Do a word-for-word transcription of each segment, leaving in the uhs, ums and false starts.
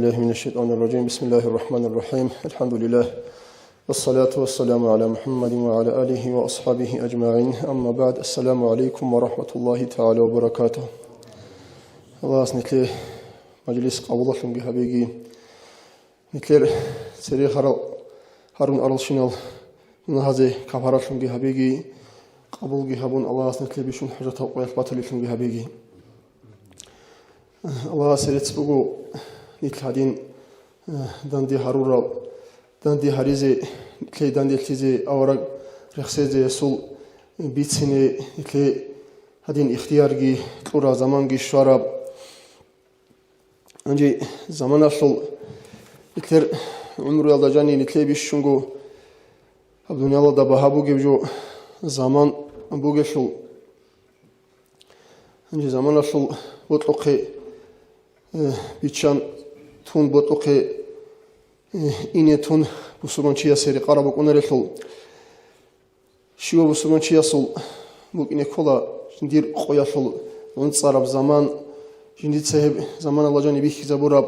بالله من الشيطان الرجيم. بسم الله الرحمن الرحيم. الحمد لله. والصلاة والسلام على محمد وعلى آله وأصحابه أجمعين. أما بعد. السلام عليكم ورحمة الله تعالى وبركاته. Аллагьас нилъе мажлис къабулалъунги гьабеги, нилъер цере гьарал-, гьарун аралщинал мунагьазе кафаралъунги гьабеги, къабулги гьабун, Аллагьас нилъе бищун хӀажатал къоялъ батулелъунги гьабеги. Аллагьасе рецц буго нилъ гьадин, э, данде гьарурал, данде гьаризе, нилъее данделъизе, авараг рехсезе ясул бицине нилъее гьадин ихтиярги кьураб, заманги щвараб. Гьанже заманалъул нилъер гӀумруялда жани нилъее бищунго гьаб дуниялалда багьа бугеб жо заман бугелъул, гьанже заманалъул бокьухъе, э, биччан тун, бокьухъе, э, ине тун бусурманчиясе рекъараб букӀунарелъул, щивав бусурманчиясул букӀине ккола жиндир къоялъул гӀунцӀараб заман, жиндица гьеб заманалда жани бихьизабураб,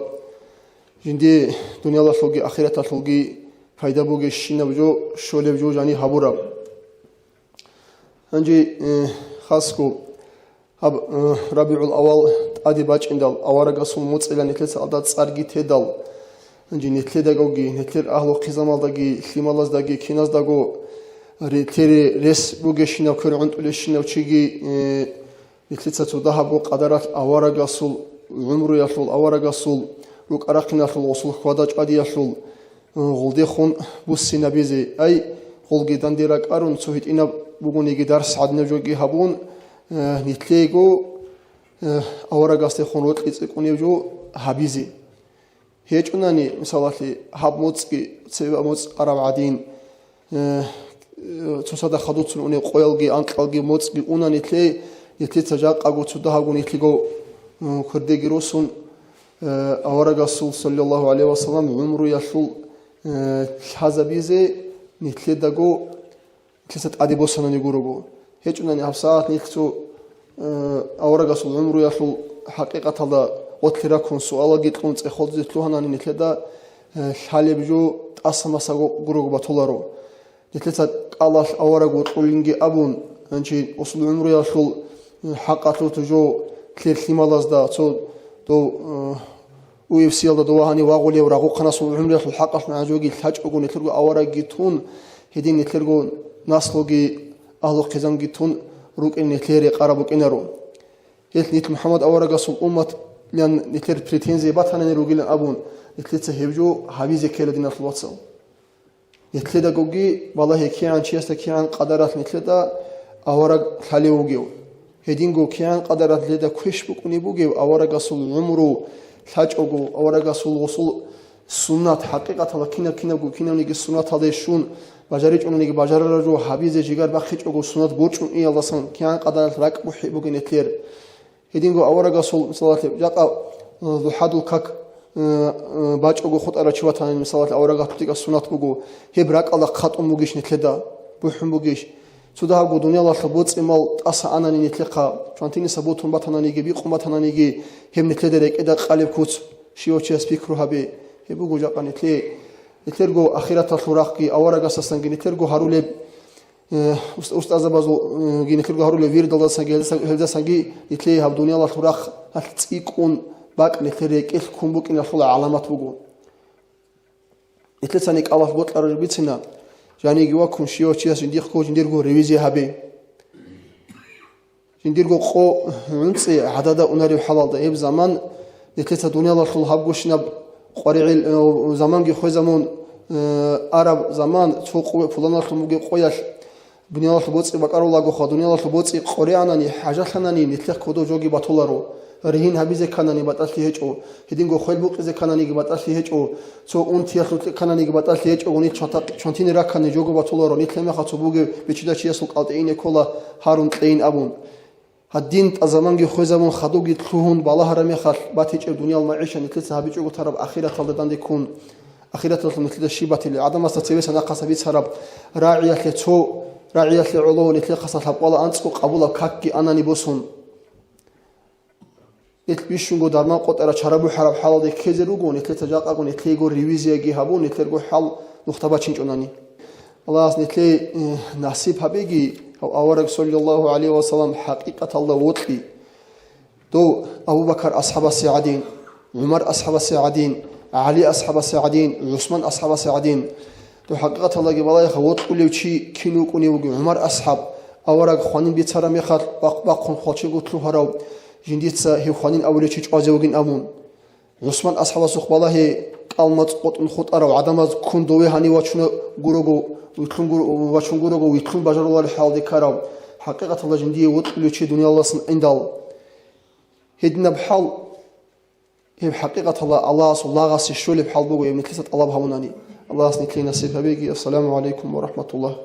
жиндие дуниялалъулги ахираталъулги пайда бугебщинаб жо, щолеб жо жани гьабураб. Гьанже, э, хасго гьаб, э, РабигӀул-аввал тӀаде бачӀиндал, аварагасул моцӀила нилъеца алда цӀарги тедал, гьанже нилъедагоги, нилъер агьлу-хъизамалдаги, лъималаздаги, киназдаго ре-, тере рес бугещинав, квер гӀунтӀулещинав чиги, э, нилъеца цо дагьабго къадаралъ аварагасул гӀумруялъул, аварагасул рукӀа-рахъиналъул, гъосул хьвада-чӀвадиялъул, э, гъулдехун буссинабизе. Ай, гъулги данде ракӀарун, цо гьитӀинаб бугониги дарс гӀадинаб жоги гьабун, э, нилъего, э, аварагасдехун рокьи цӀикӀкӀунеб жо гьабизе. ГьечӀунани, мисалалъе, гьаб моцӀги, цебе моцӀ араб гӀадин, э, э, цоцазда хадуцун унеб къоялги анкьалги моцӀги уна нилъее, нилъеца жакъаго цо дагьабго нилъего, э, квердеги росун, э, аварагасул, саллаллагьу гӀалайгьи вассалам, гӀумруялъул, э, лъазабизе нилъедаго нилъеца тӀаде босанани гурого. ГьечӀунани гьабсагӀат нилъ цо, э, аварагасул гӀумруялъул хӀакъикъаталда гъотлъи раккун, суалаги кьун, цӀехолдизе лъугьанани нилъеда, э, лъалеб жо тӀаса-масаго гурого батуларо. Нилъеца кӀалалъ авараг вокьулинги абун, гьанчи гъосул гӀумруялъул, э, хӀакъалъулъ жо лъер лъималазда, цо дов, э, У Эф Си-ялда дова гьанив вагъулев рагъухъанасул гӀумруялъул хӀакъалъ нагӀажуги лъачӀого нилъерго аварагги тун, гьедин нилъерго наслуги, агьлу-хъизамги тун рукӀин нилъее рекъараб букӀинаро. Гьелъ нилъ МухӀаммад аварагасул умматилан нилъер претензия батанани ругилан абун, нилъеца гьеб жо гьабизе ккела, диналъул вацал. Нилъедагоги балагье, кигӀан чиясда кигӀан къадаралъ нилъеда авараг лъалев вугев. Гьединго кигӀан къадаралъ нилъеда квеш букӀунеб бугев аварагасул гӀумру лъачӀого, аварагасул гъосул суннат, хӀакъикъаталда кинаб-кинабго кинавниги суннаталде щун бажаричӀониги бажарараб жо гьабизе жигар бахъичӀого, суннат борчӀун иялдасан кигӀан къадаралъ ракӀ бухӀи бугин нилъер. Гьединго аварагасул, мисалалъе, жакъа, э, духӀадул как, э, э, бачӀого хутӀарав чи ватани, мисалалъе, аварагасул тӀикӀаб суннат буго, гьеб ракӀалда хъатӀун бугищ нилъеда, бухӀун бугищ? Цо дагьабго дуниялалъул боцӀи-мал тӀаса анани нилъехъа, чвантиниса бутун батананиги, бикъун батананиги, гьеб нилъеда рекӀеда къалеб куц, щивав чияс пикру гьабе. Гьеб буго жакъа нилъее, нилъерго ахираталъул рахъги, аварагасдасанги нилъерго гьарулеб, Э, уст-, устазабазул, э, ги нилъерго гьарулев вирдалдасаги, гьелдаса-, гьелдасаги нилъее гьаб дуниялалъул рахъалъ цӀикӀкӀун бакӀ нилъер рекӀелъ ккун букӀиналъул гӀаламат буго. Нилъецани кӀалалъ бокьараб бицина, жаниги ваккун, щивав чияс жиндихъго жиндирго ревизия гьабе. Жиндирго къо гӀунцӀи гӀадада унарев хӀалалда, гьеб заман нилъеца дуниялалъул гьабгощинаб къваригӀел, э, заманги хвезамун, э, араб заман, цо къуве пуланалъун бугеб къоялъ дуниялалъул боцӀи бакӀарулагоха, дуниялалъул боцӀи къореанани, хӀажалъанани, нилъехъ кодов жоги батуларо. Ригьин гьабизе кканани батӀалъи гьечӀо, гьединго хвел букъизе ккананиги батӀалъи гьечӀо, цо унтиялъул ккананиги батӀалъи гьечӀого, нилъ чванта-, чвантине раккани жого батуларо, нилъ гьемахъа цо бугев бичида чиясул кӀалтӀиине ккола гьарун кьейин абун. Гьадин тӀазаманги хвезабун, хадуги лъугьун балагьараб мехалъ, батичӀеб дуниял магӀишат нилъеца гьабичӀого тараб ахираталда данде ккун, ахираталда нилъеда щиб батилеб? ГӀадамасда цевеса нахъаса бицараб рагӀиялъе цо, рагӀиялъе гӀоло нилъехъаса лъабкъоялда анцӀго къабулаб какги анани босун. Нилъ бищунго дарман къотӀараб чара бухӀараб хӀалалде ккезе руго, нилъеца жакъаго нилъейго ревизияги гьабун, нилъерго хӀал нухда бачинчӀунани. Аллагьас нилъее, э, насиб гьабеги, гьав авараг, саллаллагьу гӀалайгьи ва саллам, хӀакъикъаталда вокьи. Дов Абу Бакар асхӀабасе гӀадин, ГӀумар асхӀабасе гӀадин, ГӀали асхӀабасе гӀадин, ГӀусман асхӀабасе гӀадин. Дов хӀакъикъаталдаги балагьеха, вокьулев чи кин вукӀунев вугев ГӀумар асхӀаб, авараг хванин бицараб мехалъ бахъ-бахъун хвалчинго лъугьарав, жиндица гьев хванин абулев чи чӀвазе вугин абун. ГӀусман асхӀабасухъ балагье, кӀалмацӀ къотӀун хутӀарав гӀадамаз ккун дове гьанив вачуна гурого, вилълъун гур-, вачун гурого, вилълъун бажарулареб хӀалде ккарав, хӀакъикъаталда жиндие вокьулев чи дуниялалдасан гӀиндал. Гьединаб хӀал, гьеб хӀакъикъаталда Аллагьасул лагъасе щолеб хӀал буго, гьеб нилъеца тӀалаб гьабунани. Аллагьас нилъее насиб гьабеги. Ассаламу гӀалайкум ва рахӀматуллагь.